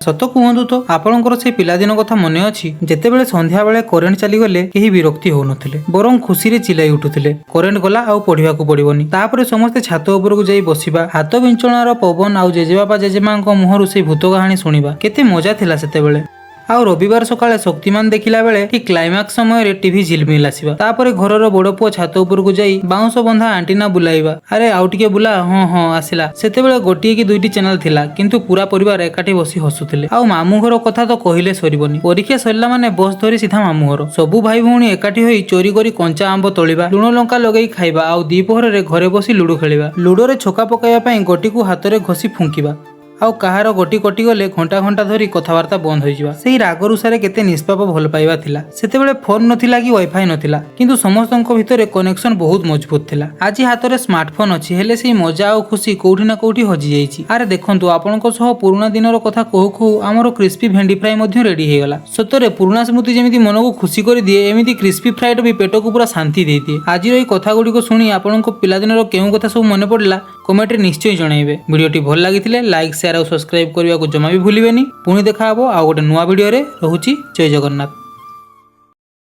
ସତ କୁହନ୍ତୁ ତ, ଆପଣଙ୍କର ସେ ପିଲାଦିନ କଥା ମନେ ଅଛି, ଯେତେବେଳେ ସନ୍ଧ୍ୟାବେଳେ କରେଣ୍ଟ ଚାଲିଗଲେ କେହି ବିରକ୍ତି ହେଉନଥିଲେ, ବରଂ ଖୁସିରେ ଚିଲାଇ ଉଠୁଥିଲେ, "କରେଣ୍ଟ ଗଲା, ଆଉ ପଢିବାକୁ ପଡିବନି"? ତାପରେ ସମସ୍ତେ ଛାତ ଉପରକୁ ଯାଇ ବସିବା, ହାତ ବିଞ୍ଚଣାର ପବନ ଆଉ ଜେଜେବାପା ଜେଜେମାଙ୍କ ମୁହଁରୁ ସେଇ ଭୂତ କାହାଣୀ ଶୁଣିବା। କେତେ ମଜା ଥିଲା ସେତେବେଳେ! ଆଉ ରବିବାର ସକାଳେ ଶକ୍ତିମାନ ଦେଖିଲା ବେଳେ ଠିକ କ୍ଲାଇମାକ୍ସ ସମୟରେ ଟିଭି ଝିଲମିଲ ଆସିବା, ତାପରେ ଘରର ବଡ ପୁଅ ଛାତ ଉପରକୁ ଯାଇ ବାଉଁଶ ବନ୍ଧା ଆଣ୍ଟିନା ବୁଲାଇବା, "ଆରେ, ଆଉ ଟିକେ ବୁଲା, ହଁ ହଁ, ଆସିଲା।" ସେତେବେଳେ ଗୋଟିଏ କି ଦୁଇଟି ଚ୍ୟାନେଲ ଥିଲା, କିନ୍ତୁ ପୁରା ପରିବାର ଏକାଠି ବସି ହସୁଥିଲେ। ଆଉ ମାମୁଁ ଘର କଥା ତ କହିଲେ ସରିବନି। ପରୀକ୍ଷା ସରିଲା ମାନେ ବସ୍ ଧରି ସିଧା ମାମୁଁ ଘର। ସବୁ ଭାଇ ଭଉଣୀ ଏକାଠି ହୋଇ ଚୋରି କରି କଞ୍ଚା ଆମ୍ବ ତୋଳିବା, ଲୁଣ ଲଙ୍କା ଲଗେଇ ଖାଇବା ଆଉ ଦ୍ୱିପହରରେ ଘରେ ବସି ଲୁଡୁ ଖେଳିବା। ଲୁଡୋରେ ଛକା ପକାଇବା ପାଇଁ ଗୋଟିକୁ ହାତରେ ଘଷି ଫୁଙ୍କିବା ଆଉ କାହାର ଗୋଟି କଟିଗଲେ ଘଣ୍ଟା ଘଣ୍ଟା ଧରି କଥାବାର୍ତ୍ତା ବନ୍ଦ ହୋଇଯିବା। ସେଇ ରାଗ ରୁଷାରେ କେତେ ନିଷ୍ପାପ ଭଲ ପାଇବା ଥିଲା। ସେତେବେଳେ ଫୋନ ନଥିଲା କି ୱାଇଫାଇ ନଥିଲା, କିନ୍ତୁ ସମସ୍ତଙ୍କ ଭିତରେ କନେକ୍ସନ ବହୁତ ମଜବୁତ ଥିଲା। ଆଜି ହାତରେ ସ୍ମାର୍ଟଫୋନ ଅଛି, ହେଲେ ସେଇ ମଜା ଆଉ ଖୁସି କୋଉଠି ନା କୋଉଠି ହଜିଯାଇଛି। ଆରେ ଦେଖନ୍ତୁ, ଆପଣଙ୍କ ସହ ପୁରୁଣା ଦିନର କଥା କହୁ କହୁ ଆମର କ୍ରିସ୍ପି ଭେଣ୍ଡି ଫ୍ରାଏ ମଧ୍ୟ ରେଡି ହେଇଗଲା। ସତରେ ପୁରୁଣା ସ୍ମୃତି ଯେମିତି ମନକୁ ଖୁସି କରିଦିଏ, ଏମିତି କ୍ରିସ୍ପି ଫ୍ରାଏଟା ବି ପେଟକୁ ପୁରା ଶାନ୍ତି ଦେଇଦିଏ। ଆଜିର ଏଇ କଥା ଗୁଡ଼ିକ ଶୁଣି ଆପଣଙ୍କ ପିଲାଦିନର କେଉଁ କଥା ସବୁ ମନେ ପଡ଼ିଲା, କମେଣ୍ଟରେ ନିଶ୍ଚୟ ଜଣାଇବେ। ଭିଡ଼ିଓଟି ଭଲ ଲାଗିଥିଲେ ଲାଇକ୍, ସେୟାର ଆଉ ସବସ୍କ୍ରାଇବ୍ କରିବାକୁ ଜମା ବି ଭୁଲିବେନି। ପୁଣି ଦେଖା ହବ ଆଉ ଗୋଟେ ନୂଆ ଭିଡ଼ିଓରେ। ରହୁଛି, ଜୟ ଜଗନ୍ନାଥ।